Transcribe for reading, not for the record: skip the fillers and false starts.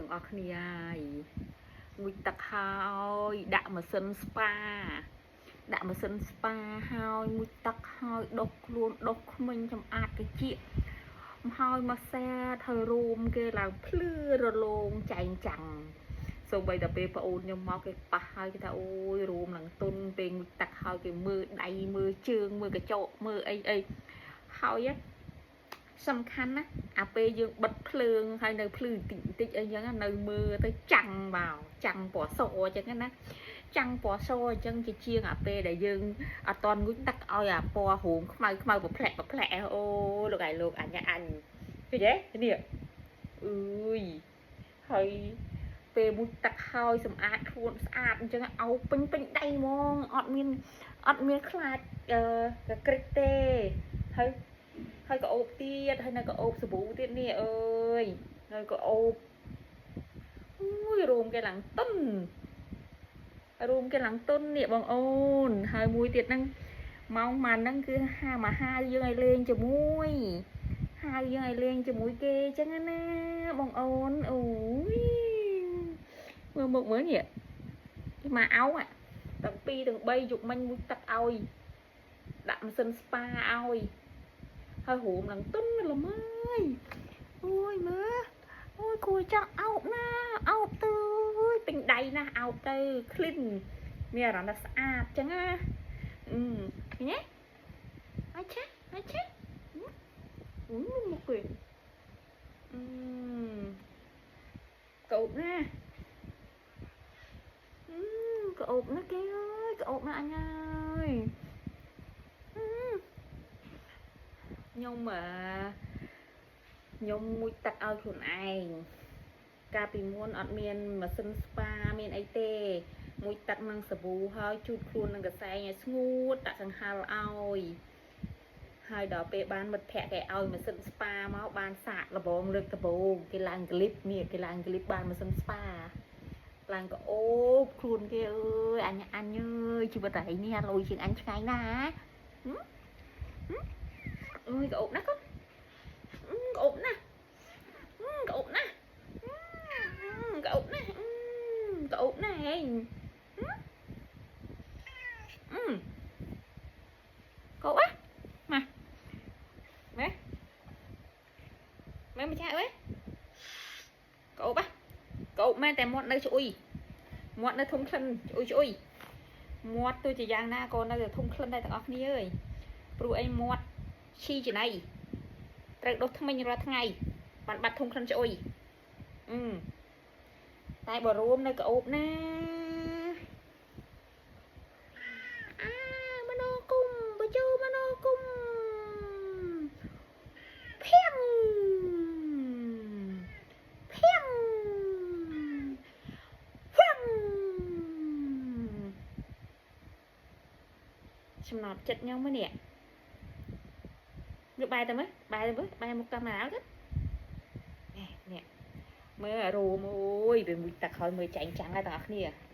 ទាំងអស់គ្នាហើយងូតទឹកហើយដាក់ម៉ាស៊ីនស្ប៉ាដាក់ម៉ាស៊ីនស្ប៉ាហើយងូតទឹកហើយដុសខ្លួនដុសធ្មេញសម្អាតត្រចៀកហើយមកសែតហើយរោមគេឡើងភ្លឺរលោងចែងចាំងសូម្បីតែពេលប្អូនខ្ញុំមកគេប៉ះហើយគេថាអូយរោមនឹងទុនពេលងូតទឹកហើយគេមើលដៃមើលជើងមើលកញ្ចក់មើលអីអីហើយ សំខាន់ណាអាពេលយើងបិទភ្លើងហើយនៅភ្លឺតិចតិចអីចឹងនៅមើលទៅចាំងមកចាំងពណ៌សអញ្ចឹងណាចាំងពណ៌សអញ្ចឹងជាជាងអាពេលដែលយើងអត់តន់ងូតទឹកឲ្យអាពណ៌រូងខ្មៅខ្មៅប្រផ្លាក់ប្រផ្លាក់អូលោកឯលោកអញអញឃើញទេនេះអើយហើយពេលមុជទឹកហើយសម្អាតខ្លួនស្អាតអញ្ចឹងអោពេញពេញដៃហ្មងអត់មានអត់មានខ្លាចអឺកក្រិចទេហើយ ហើយក៏អូបទៀតហើយនៅក៏អូបសាប៊ូទៀតនេះអើយនៅក៏អូបអូយរោមគេឡើងតុនរោមគេឡើងតុននេះបងអូនហើយមួយទៀតហ្នឹងម៉ោងម៉ានហ្នឹងគឺហាមកហៅយើងឲ្យលេងជាមួយហៅយើងឲ្យលេងជាមួយគេអញ្ចឹងណាបងអូនអូយមើលមុខមើលនេះមកអោទាំង2ទាំង3យប់មិញមួយទឹកឲ្យដាក់ម៉ាស៊ីនស្ប៉ាឲ្យ ហើយរួមនឹងទុនល្មើយអូយមើលអូយគួរចង់អោបណាអោបទៅអើយពេញដៃណាអោបទៅ clean មានអារម្មណ៍ថាស្អាតចឹងណាអឺឃើញទេអឆាអឆាអូមកគេអឺកោបណាអឺកោបណាគេអើយកោបណាអញអើយអឺ ខ្ញុំអឺខ្ញុំងូតទឹកឲ្យខ្លួនឯងកាលពីមុនអត់មានម៉ាស៊ីនស្ប៉ាមានអីទេងូតទឹកនឹងសាប៊ូហើយជូតខ្លួននឹងកសែងឲ្យស្ងួតដាក់កង្ហាល់ឲ្យហើយដល់ពេលបានមិត្តភ័ក្តិគេឲ្យម៉ាស៊ីនស្ប៉ាមកបានសាកលបងលើកដំបូងគេឡើងក្លីបនេះគេឡើងក្លីបបានម៉ាស៊ីនស្ប៉ាឡើងក៏អូបខ្លួនគេអើយអញអញអើយជីវិតឯងនេះលុយជាងអញឆ្ងាយណាស់ អើយក្អូបណាស់កូនក្អូបណាស់ក្អូបណាស់ក្អូបណាស់ក្អូបណាស់ហេងអឺក្អូបណាមកម៉ែម៉ែមកចាអើយក្អូបណាក្អូបមែនតែមាត់នៅឆ្អុយមាត់នៅធំក្លិនឆ្អុយឆ្អុយមាត់ទោះជាយ៉ាងណាក៏នៅតែធំក្លិនដែរទាំងអស់គ្នាអើយព្រោះអីមាត់ ឈីចំណៃត្រូវដុសធ្មេញរាល់ថ្ងៃបានបាត់ធុំក្លិនឆ្អុយអឺតែបើរួមនៅក្អូបណាអាមនោគុំបជូមនោគុំភៀងភៀងភៀងចំណត់ចិត្តខ្ញុំនេះ យកបែរទៅមើលបែរទៅមើលបែរមកកាមេរ៉ាទៅនេះនេះមើលអារោមអូយវាមួយទឹកហើយមើលចែងចាំងហើយទាំងអស់គ្នា។